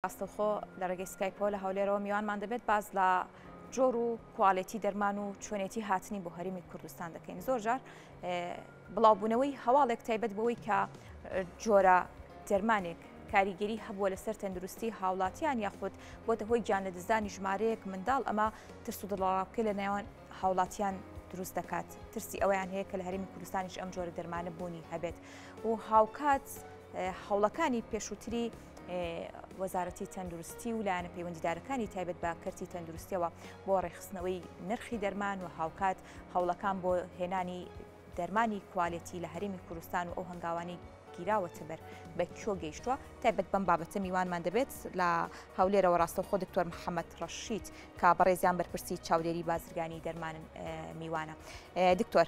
ڕاستەوخۆ لە ڕێگەی سکایپەوە لە هەولێرەوە میوانمان دەبێت باس لە جۆر و کوالێتی دەرمان و چۆنێتی هاتنی بۆ هەرێمی کوردستان دەکەین زۆر جار بڵاوبوونەوەی هەواڵێک تایبەت بەوەی کە جۆرە دەرمانێک کاریگەری هەبووە لەسەر تەندروستی هاوڵاتیان یاخود بۆتە هۆی گیان لەدەستدانی ژمارەیەک منداڵ ئەمە ترس و دڵەڕاوکێ لە نێوان هاوڵاتیان دروست دەکات ترسی ئەویان هەیە کە لە هەرێمی کوردستانیش ئەم جۆرە دەرمانە بوونی هەبێت و هاوکات هەوڵەکانی پێشووتری وەزارەتی تەندروستی و لایەنە پەیوەندیدارەکانی تایبەت بە کەرتی تەندروستیەوە بۆ ڕێکخستنەوەی نرخی دەرمان و هاوکات هەوڵەکان بۆ هێنانی دەرمانی کوالێتی لە هەرێمی کوردستان و ئەو هەنگاوانەی گیراوەتە بەر بە کوێ گەیشتووە تایبەت بەم بابەتە میوانمان دەبێت لە هەولێرەوە ڕاستەوخۆ دکتۆر محەممەد ڕەشید کە بەڕێزیان بەرپرسی چاودێری بازرگانی دەرمانن میوانە دکتۆر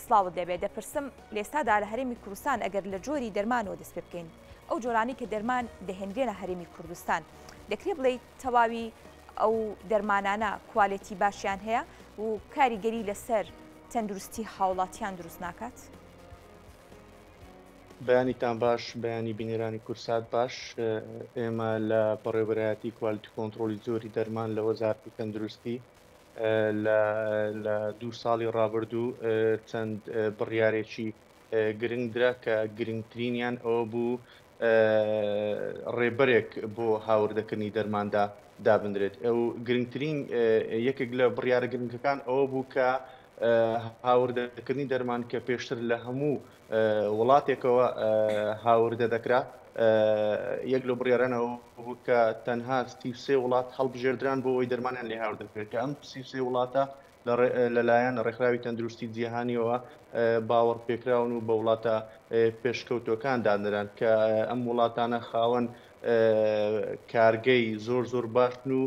سڵاوت لێبێ دەپرسم لێستادا لە هەرێمی کوردستان ئەگەر لە جۆری دەرمانەوە دەست پێ بکەین ئەو جۆرانەی کە دەرمان دەهێنرێنە هەرێمی کوردستان دەکرێ بڵێیت تەواوی ئەو دەرمانانە کوالێتی باشیان هەیە و کاریگەری لەسەر تەندروستی هاوڵاتیان دروست ناکات؟ بەیانیتان باش، بەیانی بینەرانی کوردسات باش. ئێمە لە بەڕێوەبەرایەتی کوالیتی کۆنتڕۆڵی جۆری دەرمان لە وەزارەتی تەندروستی لە دوو ساڵی ڕابردوو چەند بڕیارێکی گرنگ درا کە گرنگترینیان ئەوە بوو ڕێبەرێک بۆ هاوردەکردنی دەرماندا دابنرێت. ئەو گرنگترین یەکێک لە بڕیارە گرنگەکان ئەوە بوو کە هاوردەکردنی دەرمان کە پێشتر لە هەموو وڵاتێکەوە هاوردە دەکرا، یەک لەو بڕیارانە ئەوە بوو کە تەنها 33 وڵات هەڵبژێردران بۆ ئەوەی دەرمانیان لێ هاوردە بکرێت کە ئەم 33 وڵاتە لەلایەن ڕێکخراوی تەندروستی جیهانیەوە باوەڕپێکراون و بە وڵاتە پێشکەوتووەکان دانران کە ئەم وڵاتانە خاوەن کارگەی زۆر زۆر باشن و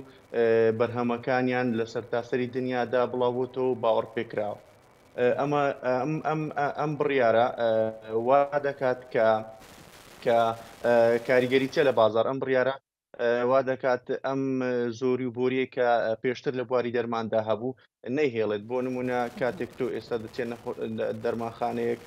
بەرهەمەکانیان لە سەرتاسەری دنیادا بڵاوبۆتەوە و باوەڕپێکراوە. ئەمە ئەم بڕیارە وا دەکات کە کە کاریگەری چیە لە بازار ئەم بڕیارە وا دەکات ئەم زۆری و بۆریەی کە پێشتر لە بواری دەرماندا هەبوو نەیهێڵێت بۆ نمونە کاتێک تۆ ئێستا دەچێت دەرمانخانەیەک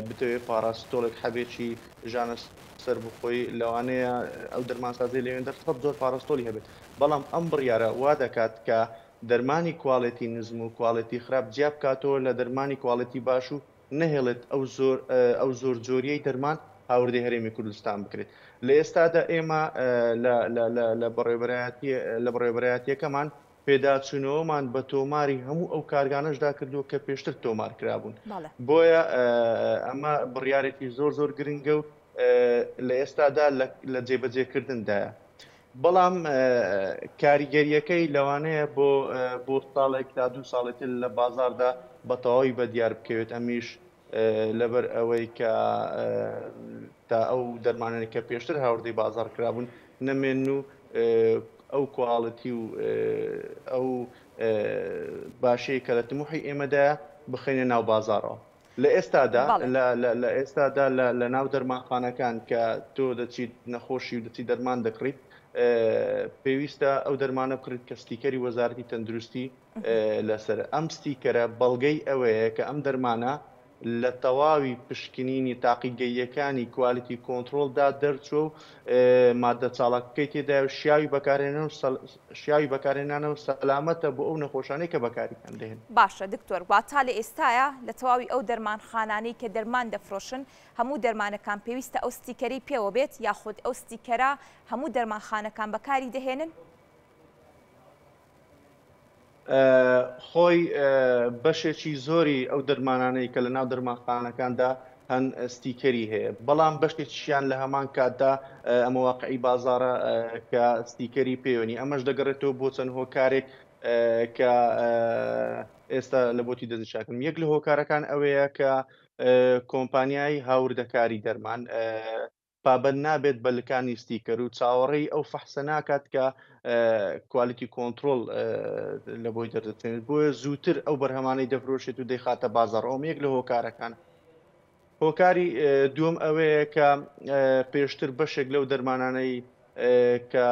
بتەوێت پاراستۆڵێک حەبێکی ژانە سەر بخۆی لەوانەیە ئەو دەرمانسازی لەوێندەر سەد جۆر پاراستۆلی هەبێت بەڵام ئەم بڕیارە وا دەکات کە دەرمانی کواڵێتی نزم و کواڵێتی خراپ جیا بکاتەوە لە دەرمانی کواڵێتی باش و نەهێڵێت ئەو زۆر ئەو زۆر جۆریەی دەرمان هاوردەی هەرێمی کوردستان بکرێت. لە ئێستادا ئێمە لە لە لە لە بەڕێوەبەرایەتی لە بەڕێوەبەرایەتیەکەمان پێداچوونەوەمان بە تۆماری هەموو ئەو کارگانەشدا کردووە کە پێشتر تۆمار کرابوون. بۆیە ئەمە بڕیارێکی زۆر زۆر گرنگە و لە ئێستادا لە لە جێبەجێکردندایە. بەڵام کاریگەرییەکەی لەوانەیە بۆ بۆ ساڵێک تا دوو ساڵی تر لە بازاڕدا بە تەواوی بە دیار بکەوێت، ئەمیش لەبەر ئەوەی کە تا ئەو دەرمانانەی کە پێشتر هاوردەی بازاڕ کرابوون نەمێنن و ئەو کواڵیتی و ئەو باشەی کە لە تموحی ئێمەدایە بخەینە ناو بازاڕەوە. لە ئێستادا لە لە ئێستادا لە لە ناو دەرمانخانەکان کە تۆ دەچیت نەخۆشی و دەچیت دەرمان دەکڕیت پێویستە ئەو دەرمانە بکڕیت کە ستیکەری وەزارەتی تەندروستی لەسەرە ئەم ستیکەرە بەڵگەی ئەوەیە کە ئەم دەرمانە لە تەواوی پشکنینی تاقیگەییەکانی کوالیتی کۆنترۆڵدا دەرچووە و ماددە چاڵاکەکەی تێدایە و شیاوی بەکارهێنان و شیاوی بەکارهێنانە و سەلامەتە بۆ ئەو نەخۆشانەی کە بەکاریان دەهێنن. باشە دکتۆر واتا لە ئێستایا لە تەواوی ئەو دەرمانخانانەی کە دەرمان دەفرۆشن هەموو دەرمانەکان پێویستە ئەو ستیکەرەی پێوە بێت یاخود ئەو ستیکەرە هەموو دەرمانخانەکان بەکاری دەهێنن؟ خۆی بەشێکی زۆری ئەو دەرمانانەی کە لە ناو دەرمانخانەکاندا هەن ستیکەری هەیە، بەڵام بەشێکیشیان لە هەمان کاتدا ئەمە واقعی بازاڕە کە ستیکەری پێوە نییە، ئەمەش دەگەڕێتەوە بۆ چەند هۆکارێک کە ئێستا لە بۆتی دەستنیشانکردم. یەک لە هۆکارەکان ئەوەیە کە کۆمپانیای هاوردەکاری دەرمان پابەند نابێت بە لکانی ستیکەر و چاوەڕێی ئەو فەحسە ناکات کە کوالیتی کۆنترۆڵ لە بۆی دەردەچێنێت، بۆیە زووتر ئەو بەرهەمانەی دەفرۆشێت و دەیخاتە بازاڕ. ئەوەم یەک لە هۆکارەکان. هۆکاری دووەم ئەوەیە کە پێشتر بەشێک لەو دەرمانانەی کە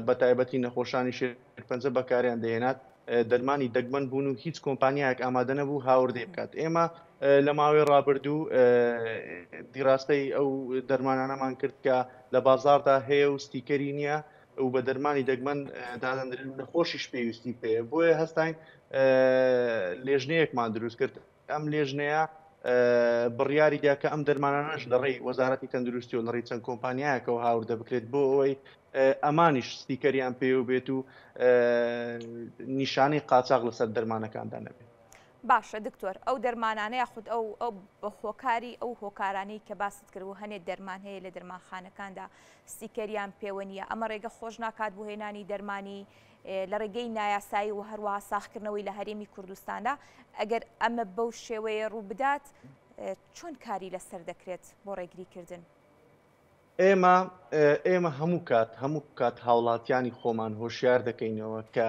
بە تایبەتی نەخۆشانی شێرپەنجە بەکاریان دەهێنات دەرمانی دەگمەن بوون و هیچ کۆمپانیایەک ئامادە نەبوو هاوردەی بکات. ئێمە لە ماوەی ڕابردوو دیراستەی ئەو دەرمانانەمان کرد کە لە بازاڕدا هەیە و ستیکەری نییە. و بە دەرمانی دەگمەن دادەندرێن و نەخۆشیش پێویستی پێیە بۆیە هەستاین لێژنەیەکمان دروست کرد ئەم لێژنەیە بڕیاری دا کە ئەم دەرمانانەش لە ڕێی وەزارەتی تەندروستی و لە ڕێی چەند کۆمپانیایەکەوە هاوردە بکرێت بۆ ئەوەی ئەمانیش ستیکەریان پێوە بێت و نیشانەی قاچاغ لەسەر دەرمانەکاندا نەبێت. باشە دکتۆر ئەو دەرمانانە یاخود ئەو ئەو هۆکاری ئەو هۆکارانەی کە باست کرد و هەنێ دەرمان هەیە لە دەرمانخانەکاندا ستیکەریان پێوە نییە ئەمە ڕێگە خۆش ناکات بۆ هێنانی دەرمانی لە ڕێگەی نایاسایی و هەروەها ساغکردنەوەی لە هەرێمی کوردستاندا، ئەگەر ئەمە بەو شێوەیە ڕووبدات چۆن کاری لەسەر دەکرێت بۆ ڕێگریکردن؟ ئێمە ئێمە هەموو کات هەموو کات هاوڵاتیانی خۆمان هۆشیار دەکەینەوە کە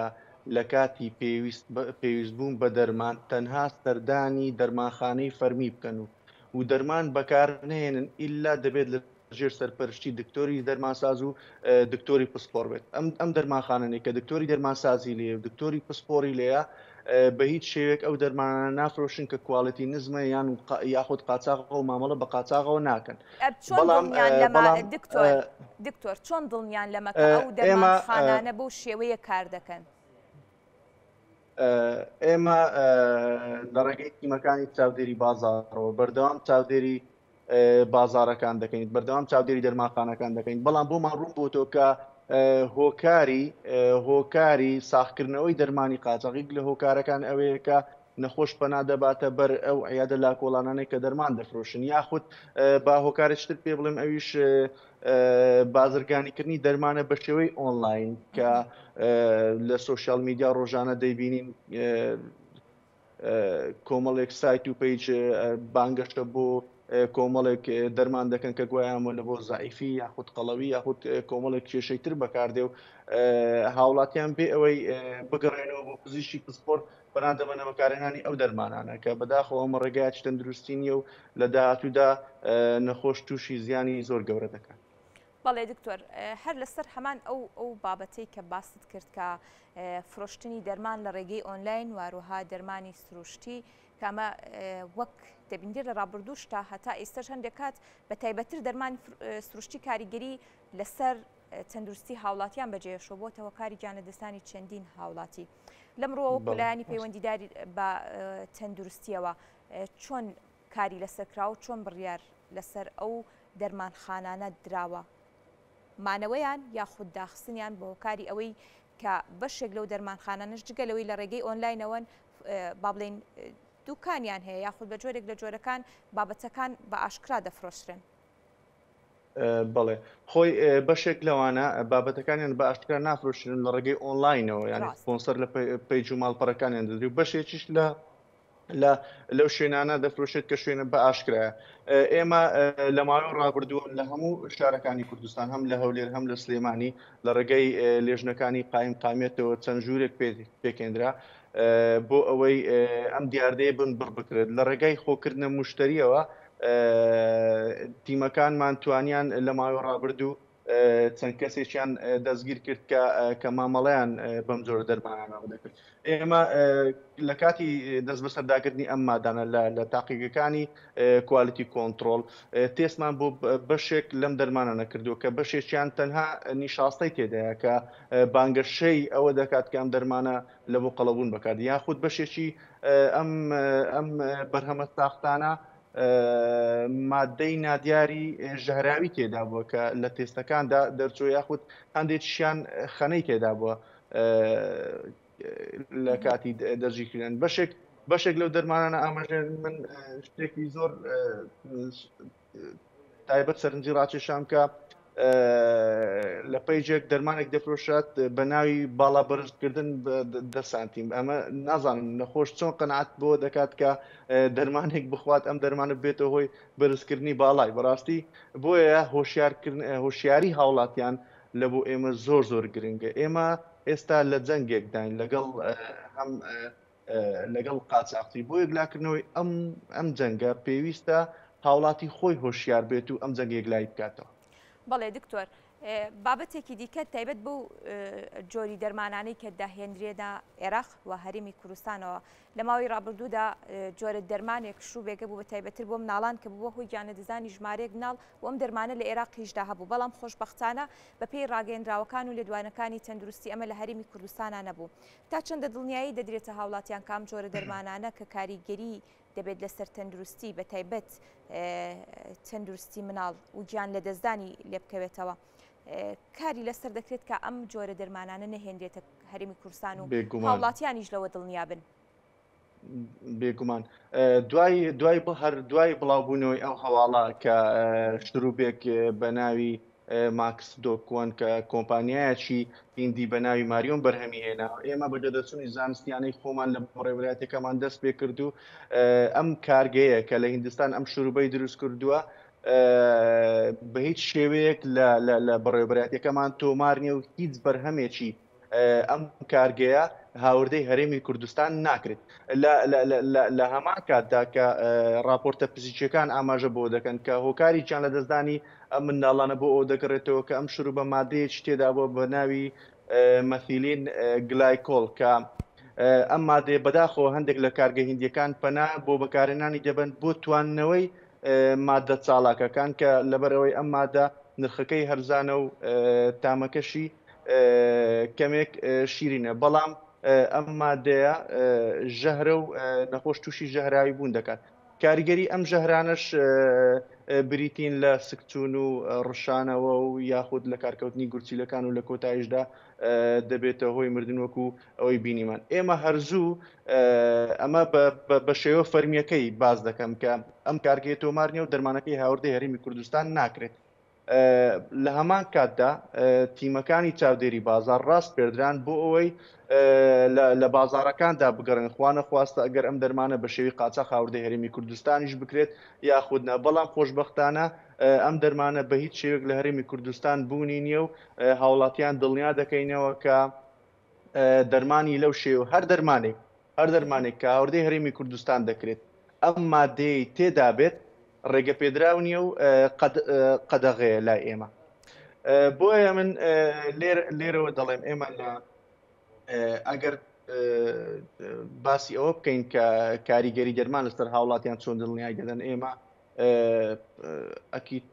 لە کاتی پێویست پێویست بوون بە دەرمان تەنها سەردانی دەرمانخانەی فەرمی بکەن و و دەرمان بەکار نەهێنن ئیلا دەبێت لە ژێر سەرپەرشتی دکتۆری دەرمانساز و دکتۆری پسپۆر بێت ئەم ئەم دەرمانخانەی کە دکتۆری دەرمانسازی لێ و دکتۆری پسپۆری لێیە بە هیچ شێوێک ئەو دەرمانانە نافرۆشن کە quality نزمە یان یاخود قاچاغە و مامەڵە بە قاچاغەوە ناکەن چۆن بەڵام لەمە دکتۆر دکتۆر چۆن دڵنیان لەمە کە ئەو دەرمانخانانە بەو شێوەیە کار دەکەن؟ ئێمە لە ڕێگەی تیمەکانی چاودێری بازاڕەوە بەردەوام چاودێری بازاڕەکان دەکەین، بەردەوام چاودێری دەرمانخانەکان دەکەین، بەڵام بۆمان ڕوون بۆتەوە کە هۆکاری هۆکاری ساغکردنەوەی دەرمانی قاچاغ یەک لە هۆکارەکان ئەوەیە کە نەخۆش پەنا دەباتە بەر ئەو عیادە لاکۆڵانانەی کە دەرمان دەفرۆشن یاخود با هۆکارێکی تر پێ بڵێم ئەویش بازرگانیکردنی دەرمانە بە شێوەی ئۆنلاین کە لە social media ڕۆژانە دەیبینین کۆمەڵێک سایت و page بانگەشە بۆ کۆمەڵێک دەرمان دەکەن کە گوایە ئەمە لە بۆ زەعیفی یاخود قەڵەوی یاخود کۆمەڵێک کێشەی تر بەکاردێ و هاوڵاتیان بێ ئەوەی بگەڕێنەوە بۆ پزیشکی پسپۆر پەنا دەبەنە بەکارهێنانی ئەو دەرمانانە کە بەداخەوە ئەمە ڕێگایەکی تەندروستی نییە و لە داهاتوودا نەخۆش تووشی زیانی زۆر گەورە دەکات. بەڵێ دکتۆر هەر لەسەر هەمان ئەو ئەو بابەتەی کە باست کرد کە فرۆشتنی دەرمان لە ڕێگەی ئۆنلاین واروها دەرمانی سروشتی کە ئەمە وەک دەبینرێت لە ڕابردووشتا هەتا ئێستاش هەندێک کات بە تایبەتتر دەرمانی سروشتی کاریگەری لەسەر تەندروستی هاوڵاتیان بەجێهێشتووە بۆتە هۆکاری گیانلەدەستدانی چەندین هاوڵاتی لەم ڕووەوە وەکو لایەنی پەیوەندیداری بە تەندروستیەوە چۆن کاری لەسەر کراوە و چۆن بڕیار لەسەر ئەو دەرمانخانانە دراوە مانەوەیان یاخود داخستنیان بە هۆکاری ئەوەی کە بەشێک لەو دەرمانخانانەش جگە لەوەی لە ڕێگەی ئۆنلاینەوەن با بڵێین دوکانیان هەیە یاخود بە جۆرێک لە جۆرەکان بابەتەکان بە ئاشکرا دەفرۆشرێن. بەڵێ خۆی بەشێک لەوانە بابەتەکانیان بە ئاشکرا نافرۆشرێن لە ڕێگەی ئۆنلاینەوە یانی سپۆنسەر لە page و ماڵپەڕەکانیان دەدرێت و بەشێکیش لە لە لەو شوێنانە دەفرۆشێت کە شوێنە بە ئاشکرایە ئێمە لە ماوەی ڕابردووە لە هەموو شارەکانی کوردستان هەم لە هەولێر هەم لە سلێمانی لە ڕێگەی لێژنەکانی قایم قامیەتەوە چەند ژوورێک پێکێنرا بۆ ئەوەی ئەم دیاردەیە بن بڕ بکرێت لە ڕێگای خۆکردنە مشتریەوە تیمەکانمان توانیان لە ماوەی ڕابردوو چەند کەسێکیان دەستگیر کرد کە کە مامەڵەیان بەم جۆرە دەرمانانەوە دەکرد. ئێمە لە کاتی دەست بەسەرداگرتنی ئەم مادانە لە تاقیگەکانی quality control تێستمان بۆ بەشێک لەم دەرمانانە کردووە کە بەشێکیان تەنها نیشاستەی تێدایە کە بانگەشەی ئەوە دەکات کە ئەم دەرمانە لە بۆ قەڵەوبوون بەکارد یاخود بەشێکی ئەم ئەم بەرهەمە ساختانە ماددەی نادیاری ژەهراوی تێدا بووە کە لە تێستەکاندا دەرچوو یاخود هەندێکیشیان خەنەی تێدا بووە لە کاتی دەستگیرکردن بەشێک بەشێک لەو دەرمانانە ئاماژە من شتێکی زۆر تایبەت سەرنجی ڕاکێشام کە لە page ێک دەرمانێک دەفرۆشات بە ناوی باڵا بەرزکردن دە سانتیم ئەمە نازانم نەخۆش چۆن قەنعەت بۆ دەکات کە دەرمانێک بخوات ئەم دەرمانە بێتە هۆی بەرزکردنی باڵای بەڕاستی بۆیە هۆشیارکردن هۆشیاری هاوڵاتیان لە بۆ ئێمە زۆر زۆر گرنگە ئێمە ئێستا لە جەنگێکداین لەگەڵ هەم لەگەڵ قاچاخچی بۆ یەکلاکردنەوەی ئەم ئەم جەنگە پێویستە هاوڵاتی خۆی هۆشیار بێت و ئەم جەنگە یەکلایی بکاتەوە. بەڵێ دکتۆر. بابەتێکی دیکە تایبەت بەو جۆری دەرمانانەی کە دەهێنرێنە عێراق و هەرێمی کوردستانەوە، لە ماوەی ڕابردوودا جۆرە دەرمانێک شروبێکە بوو بە تایبەتر بۆ مناڵان کە بووە هۆی گیانلەدەستدانی ژمارەیەک مناڵ و ئەم دەرمانە لە عێراقیشدا هەبوو، بەڵام خۆشبەختانە بەپێی ڕاگەیەنراوەکان و لێدوانەکانی تەندروستی ئەمە لە هەرێمی کوردستانا نەبوو. تا چەندە دڵنیایی دەدرێتە هاوڵاتیان کە ئەم جۆرە دەرمانانە کە کاریگەری دەبێت لەسەر تەندروستی بەتایبەت تەندروستی مناڵ و گیان لەدەستدانی لێبکەوێتەوە کاری لەسەر دەکرێت کە ئەم جۆرە دەرمانانە نەهێنرێتە هەرێمی کوردستان و هاوڵاتیانیش لەوە دڵنیا بن. بێگومان دوای دوای هەر دوای بڵاوبوونەوەی ئەو هەواڵە کە شروبێک بە ناوی ماکس دۆکوەن کە کۆمپانیایەکی هیندی بە ناوی ماریۆن بەرهەمی هێنا، ئێمە بە دەدەچوونی زانستیانەی خۆمان لە بەڕێوەبەرایەتیەکەمان دەست پێ کرد و ئەم کارگەیە کە لە هیندستان ئەم شروبەی دروست کردووە بە هیچ شێوەیەک لە بەڕێوەبەرایەتیەکەمان تۆمار نییە و هیچ بەرهەمێکی ئەم کارگەیە هاوردەی هەرێمی کوردستان ناکرێت. لە هەمان کاتدا کە ڕاپۆرتە پزیشکیەکان ئاماژە بەوە دەکەن کە هۆکاری گیانلەدەستدانی ئەم منداڵانە بۆ ئەوە دەگەڕێتەوە کە ئەم شروبە مادەیەکی تێدا بووە بە ناوی مەثیلین گلایکۆڵ کە ئەم مادەیە بەداخەوە هەندێک لە کارگە هیندیەکان پەنا بۆ بەکارهێنانی دەبەن بۆ تواندنەوەی مادە چاڵاکەکان کە لەبەرئەوەی ئەم مادە نرخەکەی هەرزانە و تامەکەشی کەمێک شیرینە بەڵام ئەم مادەیە ژەهرە و نەخۆش تووشی ژەهراوی بوون دەکات. کاریگەری ئەم ژەهرانەش بریتین لە سکچوون و ڕشانەوە و یاخود لە کارکەوتنی گورچیلەکان و لە کۆتاییشدا دەبێتە هۆی مردن وەکو ئەوەی بینیمان. ئێمە هەرزوو ئەمە بە شێوە فەرمییەکەی باس دەکەم کە ئەم کارگەیە تۆمار نییە و دەرمانەکەی هاوردەی هەرێمی کوردستان ناکرێت. لە هەمان کاتدا تیمەکانی چاودێری بازاڕ ڕاسپێردران بۆ ئەوەی لە بازاڕەکاندا بگەڕێن، خوانەخواستە ئەگەر ئەم دەرمانە بە شێوەی قاچاخ هاوردەی هەرێمی کوردستانیش بکرێت یاخود نا، بەڵام خۆشبەختانە ئەم دەرمانە بە هیچ شێوەیەک لە هەرێمی کوردستان بوونی نییە و هاوڵاتیان دڵنیا دەکەینەوە کە دەرمانی لەو شێوە هەر دەرمانێک هەر دەرمانێک کە هاوردەی هەرێمی کوردستان دەکرێت ئەم مادەیەی تێدا بێت ڕێگە پێدراو نییە و قەدەغەیە لای ئێمە. بۆیە من لێرەوە دەڵێم ئێمە لە ئەگەر باسی ئەوە بکەین کە کاریگەری دەرمان لەسەر هاوڵاتیان چۆن دڵنیای دەدەن ئێمە ئەکید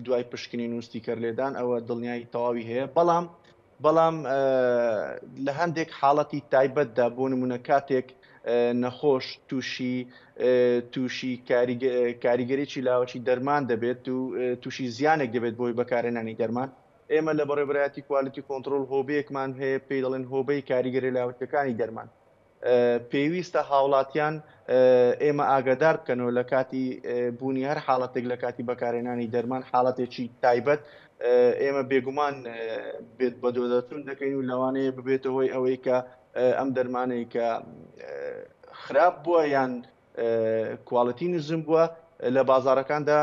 دوای پشکنین و ستیکەر لێدان ئەوە دڵنیایی تەواوی هەیە بەڵام بەڵام لە هەندێک حاڵەتی تایبەتدا بۆ نمونە کاتێک نەخۆش تووشی تووشی کاریگەریی لاوەکی دەرمان دەبێت و تووشی زیانێک دەبێت بۆی بەکارهێنانی دەرمان ئێمە لە بەڕێوەبەرایەتی quality control هۆبەیەکمان هەیە پێی دەڵێن هۆبەی کاریگەری لاوەکیەکانی دەرمان پێویستە هاوڵاتیان ئێمە ئاگادار بکەنەوە لە کاتی بوونی هەر حاڵەتێک لە کاتی بەکارهێنانی دەرمان حاڵەتێکی تایبەت ئێمە بێگومان بێت بە دۆدەچوون دەکەین و لەوانەیە ببێتە هۆی ئەوەی کە ئەم دەرمانەی کە خراپ بووە یان quality نزم بووە لە بازارەکاندا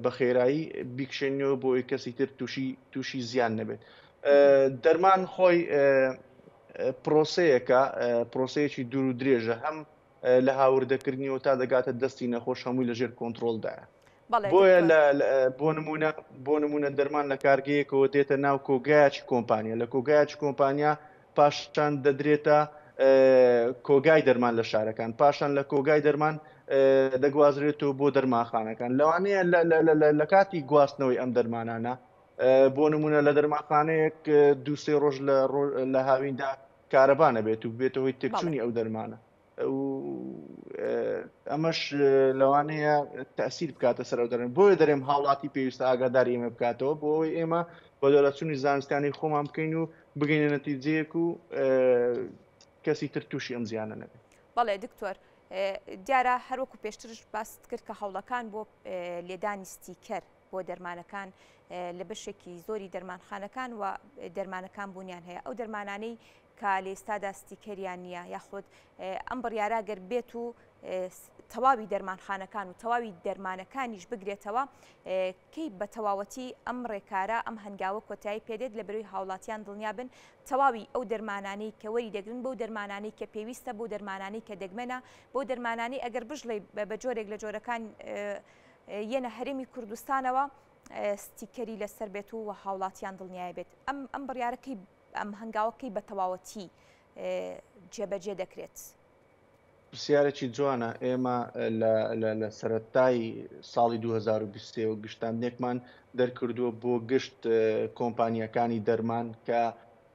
بە خێرایی بیکشێنەوە بۆ ئەوەی کەسی تر تووشی تووشی زیان نەبێت دەرمان خۆی پرۆسەیەکە پرۆسەیەکی دوور و درێژە هەم لە هاوردەکردنیەوە تا دەگاتە دەستی نەخۆش هەمووی لەژێر کۆنترۆڵدایە. بۆیە بۆ نمونە بۆ نمونە دەرمان لە کارگەیەکەوە دێتە ناو کۆگایەکی کۆمپانیا لە کۆگایەکی کۆمپانیا پاشان دەدرێتە کۆگای دەرمان لە شارەکان پاشان لە کۆگای دەرمان دەگوازرێتەوە بۆ دەرمانخانەکان لەوانەیە لە کاتی گواستنەوەی ئەم دەرمانانە بۆ نمونە لە دەرمانخانەیەک دووسێ ڕۆژ لە هاویندا کارەبا نەبێت و بێتە هۆی تێکچوونی ئەو دەرمانە ئەمەش لەوانەیە تەسیر بکاتە سەر ئەو دەرن بۆیە دەرێم هاوڵاتی پێویستە ئاگاداری ئێمە بکاتەوە بۆ ئەوەی ئێمە بەدواداچوونی زانستانی خۆمان بکەین و بگەینە نەتیجەیەک و کەسی تر تووشی ئەم زیانە نەبێت. بەڵێ دکتۆر دیارە هەروەکو پێشترش باست کرد کە هەوڵەکان بۆ لێدانی ستیکەر بۆ دەرمانەکان لە بەشێکی زۆری دەرمانخانەکان و دەرمانەکان بوونیان هەیە ئەو دەرمانانەی کە لە ئێستادا ستیکەریان نییە یاخود ئەم بڕیارە گەر بێت و تەواوی دەرمانخانەکان و تەواوی دەرمانەکانیش بگرێتەوە کەی بە تەواوەتی ئەم ڕێکارە ئەم هەنگاوە کۆتایی پێدێت لە بەروی هاوڵاتیان دڵنیا بن تەواوی ئەو دەرمانانەی کە وەری دەگرن بەو دەرمانانەی کە پێویستە بۆ دەرمانانەی کە دەگمەنە بۆ دەرمانانی ئەگەر بژڵێ بە جۆرێک لە جۆرەکان یەنە هەرێمی کوردستانەوە. ستیکەری لەسەر بێت و هاوڵاتیان دڵنیای بێت ئەم ئەم بڕیارەکەی ئەم هەنگاوەکەی بە تەواوەتی جێبەجێ دەکرێت؟ پرسیارێکی جوانە، ئێمە لە سەرەتای ساڵی 2023 و گشتاندنێکمان دەرکردووە بۆ گشت کۆمپانیاکانی دەرمان کە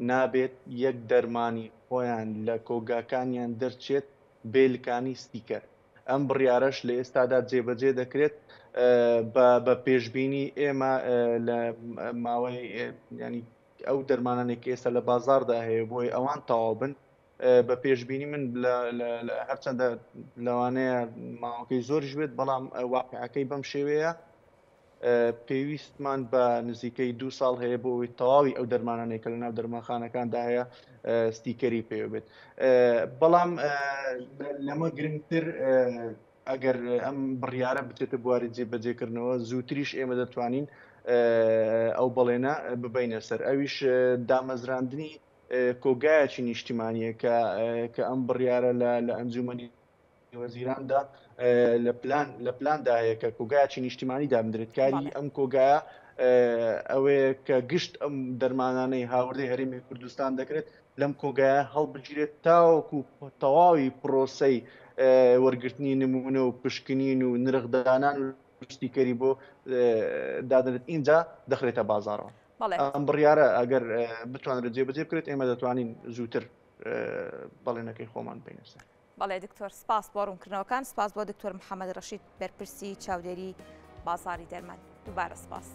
نابێت یەک دەرمانی خۆیان لە کۆگاکانیان دەرچێت بێ لکانی ستیکەر. ئەم بڕیارەش لە ئێستادا جێبەجێ دەکرێت بە پێشبینی ئێمە لە ماوەی ینی ئەو دەرمانانێک کە ئێستا لە بازاردا هەیە بۆی ئەوان تەواو بن بە پێشبینی من هەرچەندە لەوانەیە ماوەکەی زۆریش بێت بەڵام واقعەکەی بەم شێوەیە پێویستمان بە نزیکەی دو ساڵ هەیە بۆ ئەوەی تەواوی ئەو دەرمانانەی کە لەناو دەرمانخانەکاندا هەیە ستیکەری پێوە بێت بەڵام لەمە گرنگتر ئەگەر ئەم بڕیارە بچێتە بواری جێبەجێکردنەوە زووتریش ئێمە دەتوانین ئەو بەڵێنە ببینە سەر ئەویش دامەزراندنی کۆگایەکی نیشتیمانیە کە کە ئەم بڕیارە لە لە ئەنجومەنی وەزیراندا لە پلان لە پلاندا هەیە کە کۆگایەکی نیشتیمانی دابدرێت کاری ئەم کۆگایە ئەوەیە کە گشت ئەم دەرمانانەی هاوردەی هەرێمی کوردستان دەکرێت لەم کۆگایە هەڵبگیرێت تاوەکو تەواوی پرۆسەی وەرگرتنی نمونە و پشکنین و نرخدانان و ستیکەری بۆ دادەنێت ئینجا دەخرێتە بازاڕەوە. ئەم بڕیارە ئەگەر بتوانرێت جێبەجێ بکرێت ئێمە دەتوانین زووتر بەڵێنەکەی خۆمان بینە سەر. بەڵێ دکتۆر سپاس بۆ ڕوونکردنەوەکان سپاس بۆ دکتۆر محەممەد ڕەشید بەرپرسی چاودێری بازاری دەرمان دووبارە سپاس.